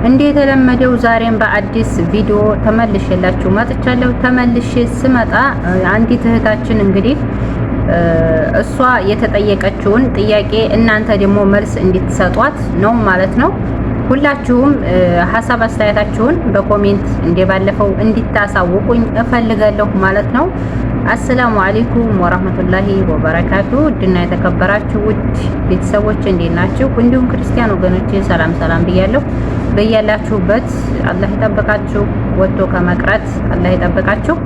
እንደ የተለመደው ዛሬም በአዲስ ቪዲዮ ተመልሼላችሁ መጥቻለሁ። ተመልሼ ስመጣ አንዲት እህታችን እንግዲህ እሷ የተጠየቀችውን ጥያቄ እናንተ ደግሞ መልስ እንድትሰጧት ነው ማለት ነው። ሁላችሁም ሀሳብ አስተያየታችሁን በ comment እንደባለፈው እንዲታሳውቁኝ እፈልጋለሁ ማለት ነው። السلام عليكم ورحمة الله وبركاته። ውድና የተከበራችሁ ውድ ቤተሰቦች እንዴት ናችሁ? እንዲሁም ክርስቲያን ወገኖቼ ሰላም ሰላም ብያለሁ። በያላችሁበት አላህ ይጠብቃችሁ፣ ወጥቶ ከመቅረት አላህ ይጠብቃችሁ።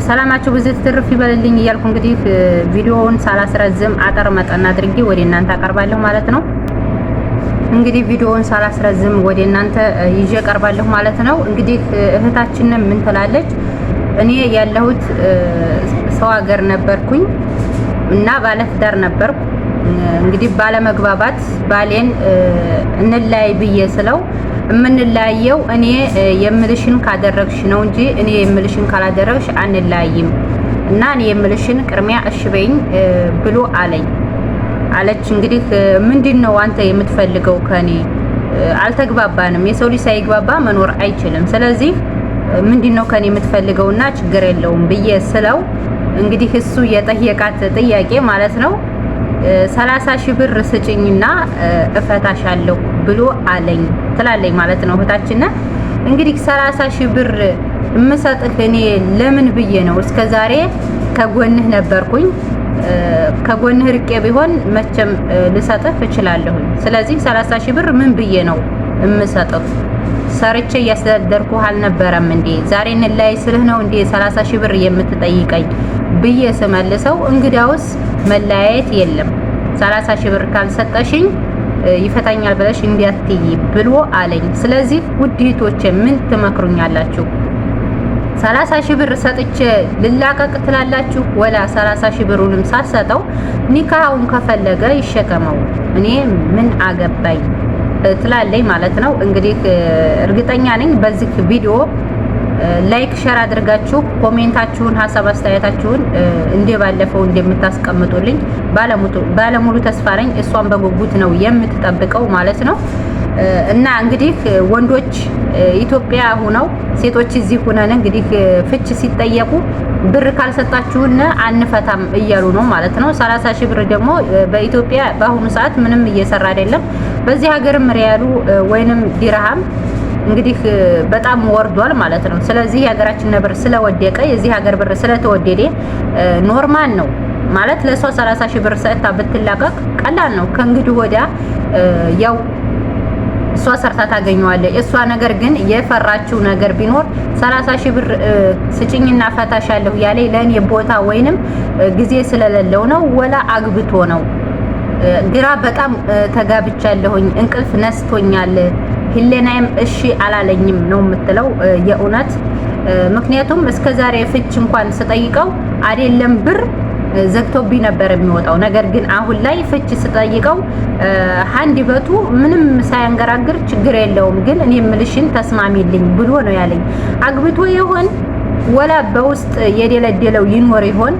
ሰላማችሁ ብዙ ትርፍ ይበልልኝ እያልኩ እንግዲህ ቪዲዮውን ሳላስረዝም አጠር መጠን አድርጌ ወደ እናንተ አቀርባለሁ ማለት ነው። እንግዲህ ቪዲዮውን ሳላስረዝም ወደ እናንተ ይዤ ቀርባለሁ ማለት ነው። እንግዲህ እህታችንን ምን ትላለች? እኔ ያለሁት ሰው ሀገር ነበርኩኝ እና ባለትዳር ነበርኩ። እንግዲህ ባለመግባባት ባሌን እንለያይ ብዬ ስለው የምንለያየው እኔ የምልሽን ካደረግሽ ነው እንጂ እኔ የምልሽን ካላደረግሽ አንለያይም እና እኔ የምልሽን ቅድሚያ እሺ በይኝ ብሎ አለኝ አለች። እንግዲህ ምንድን ነው አንተ የምትፈልገው ከኔ? አልተግባባንም። የሰው ልጅ ሳይግባባ መኖር አይችልም። ስለዚህ ምንድን ነው ከኔ የምትፈልገውና ችግር የለውም ብዬ ስለው እንግዲህ እሱ የጠየቃት ጥያቄ ማለት ነው 30,000 ብር ስጭኝና እፈታሻለሁ ብሎ አለኝ ትላለኝ ማለት ነው እህታችን። እንግዲህ 30,000 ብር የምሰጥህ እኔ ለምን ብዬ ነው? እስከዛሬ ከጎንህ ነበርኩኝ። ከጎንህ ርቄ ቢሆን መቼም ልሰጥህ እችላለሁኝ። ስለዚህ 30,000 ብር ምን ብዬ ነው የምሰጥህ? ሰርቼ እያስተዳደርኩህ አልነበረም እንዴ? ዛሬ እንለያይ ስልህ ነው እንዴ 30,000 ብር የምትጠይቀኝ ብዬ ስመልሰው እንግዳውስ መለያየት የለም 30,000 ብር ካልሰጠሽኝ ይፈታኛል ብለሽ እንዲያትይ ብሎ አለኝ። ስለዚህ ውድ እህቶቼ ምን ትመክሩኛላችሁ? 30,000 ብር ሰጥቼ ልላቀቅ ትላላችሁ? ወላ 30,000 ብሩንም ሳልሰጠው ኒካውን ከፈለገ ይሸከመው፣ እኔ ምን አገባኝ ትላለኝ ማለት ነው። እንግዲህ እርግጠኛ ነኝ በዚህ ቪዲዮ like share አድርጋችሁ comment ኣችሁን ሀሳብ አስተያየታችሁን እንደ ባለፈው እንደምታስቀምጡልኝ ባለሙሉ ተስፋ ነኝ። እሷን በጉጉት ነው የምትጠብቀው ማለት ነው። እና እንግዲህ ወንዶች ኢትዮጵያ ሁነው ሴቶች እዚህ ሁነን እንግዲህ ፍች ሲጠየቁ ብር ካልሰጣችሁን አንፈታም እያሉ ነው ማለት ነው። 30,000 ብር ደግሞ በኢትዮጵያ በአሁኑ ሰዓት ምንም እየሰራ አይደለም። በዚህ ሀገርም ሪያሉ ወይንም ዲርሃም እንግዲህ በጣም ወርዷል ማለት ነው። ስለዚህ የሀገራችን ብር ስለወደቀ የዚህ ሀገር ብር ስለተወደደ normal ነው ማለት ለሷ 30,000 ብር ሰጥታ ብትላቀቅ ቀላል ነው። ከእንግዲህ ወዲያ ያው እሷ ሰርታ ታገኘዋለች። እሷ ነገር ግን የፈራችው ነገር ቢኖር 30,000 ብር ስጭኝና ፈታሻለሁ ያለኝ ለእኔ ቦታ ወይንም ጊዜ ስለሌለው ነው ወላ አግብቶ ነው። ግራ በጣም ተጋብቻለሁኝ፣ እንቅልፍ ነስቶኛል፣ ህሊናዬም እሺ አላለኝም ነው የምትለው የእውነት። ምክንያቱም እስከዛሬ ፍች እንኳን ስጠይቀው አይደለም ብር ዘግቶብኝ ነበር የሚወጣው። ነገር ግን አሁን ላይ ፍች ስጠይቀው አንድ በቱ ምንም ሳያንገራግር ችግር የለውም ግን እኔ የምልሽን ተስማሚልኝ ብሎ ነው ያለኝ። አግብቶ ይሆን ወላ በውስጥ የደለደለው ይኖር ይሆን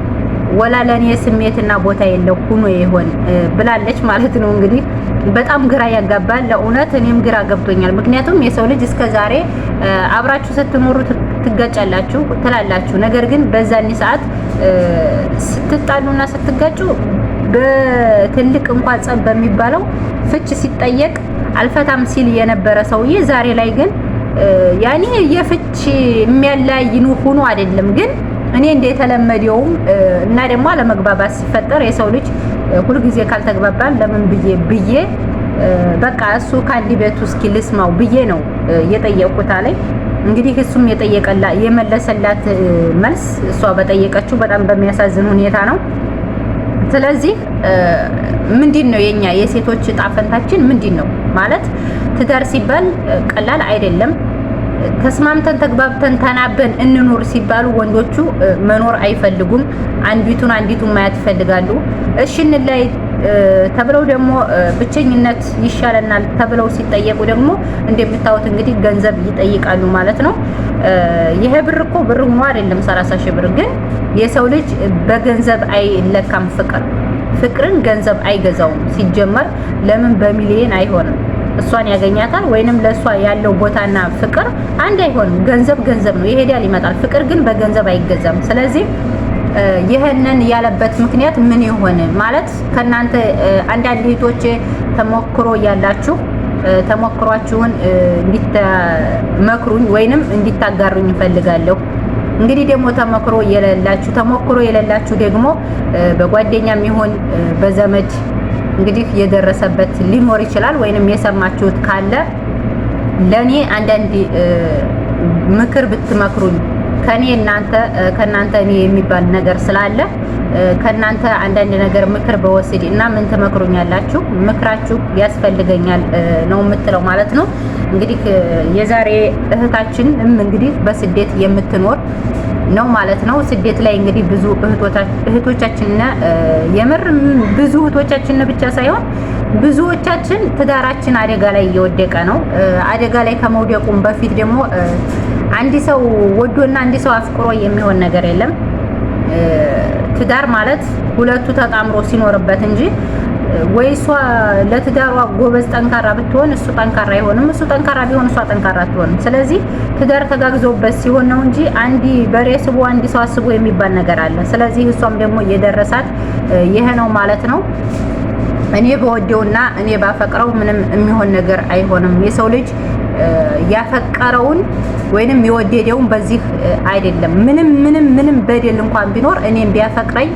ወላ ለኔ ስሜትና ቦታ የለው ሁኖ ይሆን ብላለች ማለት ነው። እንግዲህ በጣም ግራ ያጋባል። ለእውነት እኔም ግራ ገብቶኛል። ምክንያቱም የሰው ልጅ እስከ ዛሬ አብራችሁ ስትኖሩ ትጋጫላችሁ ትላላችሁ። ነገር ግን በዛኒ ሰዓት ስትጣሉና ስትጋጩ በትልቅ እንኳን ጸብ በሚባለው ፍች ሲጠየቅ አልፈታም ሲል የነበረ ሰውዬ ዛሬ ላይ ግን ያኔ የፍች የሚያለያይ ሆኖ አይደለም ግን እኔ እንደተለመደውም እና ደግሞ አለመግባባት ሲፈጠር የሰው ልጅ ሁልጊዜ ካልተግባባን ለምን ብዬ ብዬ በቃ እሱ ከአንድ ቤቱ እስኪ ልስማው ብዬ ነው የጠየቅኩት አለኝ። እንግዲህ እሱም የጠየቀላ የመለሰላት መልስ እሷ በጠየቀችው በጣም በሚያሳዝን ሁኔታ ነው። ስለዚህ ምንድን ነው የኛ የሴቶች ዕጣ ፈንታችን ምንድን ነው ማለት ትዳር ሲባል ቀላል አይደለም። ተስማምተን ተግባብተን ተናበን እንኑር ሲባሉ ወንዶቹ መኖር አይፈልጉም። አንዲቱን አንዲቱን ማየት ይፈልጋሉ። እሺ እንለያይ ተብለው ደግሞ ብቸኝነት ይሻለናል ተብለው ሲጠየቁ ደግሞ እንደምታዩት እንግዲህ ገንዘብ ይጠይቃሉ ማለት ነው። ይሄ ብር እኮ ብር ሆኖ አይደለም 30,000 ብር፣ ግን የሰው ልጅ በገንዘብ አይለካም። ፍቅር ፍቅርን ገንዘብ አይገዛውም። ሲጀመር ለምን በሚሊየን አይሆንም? እሷን ያገኛታል ወይንም ለእሷ ያለው ቦታና ፍቅር አንድ አይሆንም። ገንዘብ ገንዘብ ነው፣ ይሄዳል ይመጣል። ፍቅር ግን በገንዘብ አይገዛም። ስለዚህ ይህንን ያለበት ምክንያት ምን ይሆን ማለት ከእናንተ አንዳንድ እህቶች ተሞክሮ ያላችሁ ተሞክሯችሁን እንዲትመክሩኝ ወይንም እንዲታጋሩኝ እፈልጋለሁ። እንግዲህ ደግሞ ተሞክሮ የሌላችሁ ደግሞ በጓደኛም ይሁን በዘመድ እንግዲህ የደረሰበት ሊኖር ይችላል፣ ወይንም የሰማችሁት ካለ ለኔ አንዳንድ ምክር ብትመክሩኝ፣ ከኔ እናንተ ከናንተ እኔ የሚባል ነገር ስላለ ከናንተ አንዳንድ ነገር ምክር በወስድ እና ምን ትመክሩኛላችሁ? ምክራችሁ ያስፈልገኛል ነው የምትለው ማለት ነው። እንግዲህ የዛሬ እህታችን እንግዲህ በስደት የምትኖር ነው ማለት ነው። ስደት ላይ እንግዲህ ብዙ እህቶቻችን፣ የምር ብዙ እህቶቻችን ብቻ ሳይሆን ብዙዎቻችን ትዳራችን አደጋ ላይ እየወደቀ ነው። አደጋ ላይ ከመውደቁም በፊት ደግሞ አንድ ሰው ወዶና አንድ ሰው አፍቅሮ የሚሆን ነገር የለም። ትዳር ማለት ሁለቱ ተጣምሮ ሲኖርበት እንጂ ወይ እሷ ለትዳሯ ጎበዝ ጠንካራ ብትሆን እሱ ጠንካራ አይሆንም፣ እሱ ጠንካራ ቢሆን እሷ ጠንካራ አትሆንም። ስለዚህ ትዳር ተጋግዞበት ሲሆን ነው እንጂ አንድ በሬ ስቦ አንድ ሰው አስቦ የሚባል ነገር አለ። ስለዚህ እሷም ደግሞ የደረሳት ይሄ ነው ማለት ነው። እኔ በወደውና እኔ ባፈቅረው ምንም የሚሆን ነገር አይሆንም። የሰው ልጅ ያፈቀረውን ወይንም የወደደውን በዚህ አይደለም። ምንም ምንም ምንም በደል እንኳን ቢኖር እኔም ቢያፈቅረኝ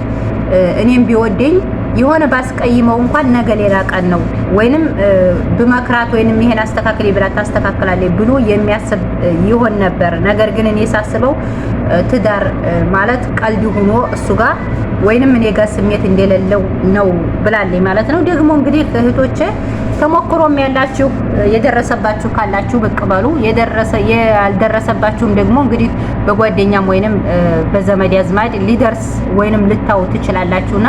እኔም ቢወደኝ የሆነ ባስቀይመው እንኳን ነገ ሌላ ቀን ነው፣ ወይንም ብመክራት ወይንም ይሄን አስተካክል ብላ ታስተካክላለች ብሎ የሚያስብ ይሆን ነበር። ነገር ግን እኔ ሳስበው ትዳር ማለት ቀልድ ሆኖ እሱ ጋር ወይንም እኔ ጋር ስሜት እንደሌለው ነው ብላለች ማለት ነው። ደግሞ እንግዲህ እህቶቼ ተሞክሮም ያላችሁ የደረሰባችሁ ካላችሁ ብቅ በሉ። የደረሰ ያልደረሰባችሁም ደግሞ እንግዲህ በጓደኛም ወይንም በዘመድ አዝማድ ሊደርስ ወይንም ልታው ትችላላችሁና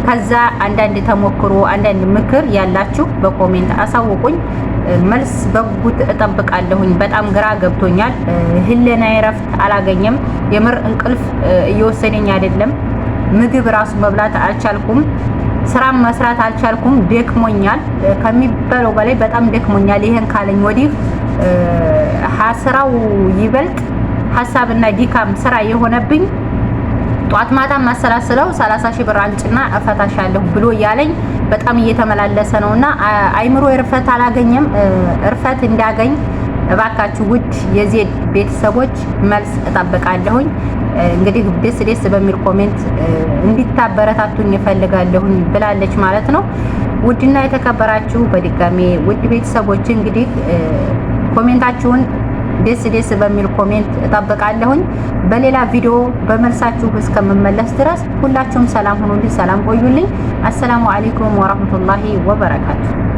ከዛ አንዳንድ ተሞክሮ አንዳንድ ምክር ያላችሁ በ comment አሳውቁኝ። መልስ በጉጉት እጠብቃለሁኝ። በጣም ግራ ገብቶኛል። ህሊናዬ እረፍት አላገኘም። የምር እንቅልፍ እየወሰደኝ አይደለም። ምግብ ራሱ መብላት አልቻልኩም። ስራም መስራት አልቻልኩም። ደክሞኛል፣ ከሚባለው በላይ በጣም ደክሞኛል። ይሄን ካለኝ ወዲህ ስራው ይበልጥ ሀሳብና ድካም ስራ የሆነብኝ ጧት ማታ ማሰላስለው 30 ሺህ ብር አምጪና እፈታሻለሁ ብሎ እያለኝ በጣም እየተመላለሰ ነውና አይምሮ እርፈት አላገኘም። እርፈት እንዳገኝ እባካችሁ ውድ የዜድ ቤተሰቦች መልስ እጠብቃለሁኝ። እንግዲህ ደስ ደስ በሚል comment እንዲታበረታቱኝ እፈልጋለሁኝ ብላለች ማለት ነው። ውድና የተከበራችሁ በድጋሜ ውድ ቤተሰቦች እንግዲህ comment ኣችሁን ደስ ደስ በሚል comment እጠብቃለሁኝ። በሌላ ቪዲዮ በመልሳችሁ እስከምመለስ ድረስ ሁላችሁም ሰላም ሁኑልኝ፣ ሰላም ቆዩልኝ። السلام عليكم ورحمة الله وبركاته።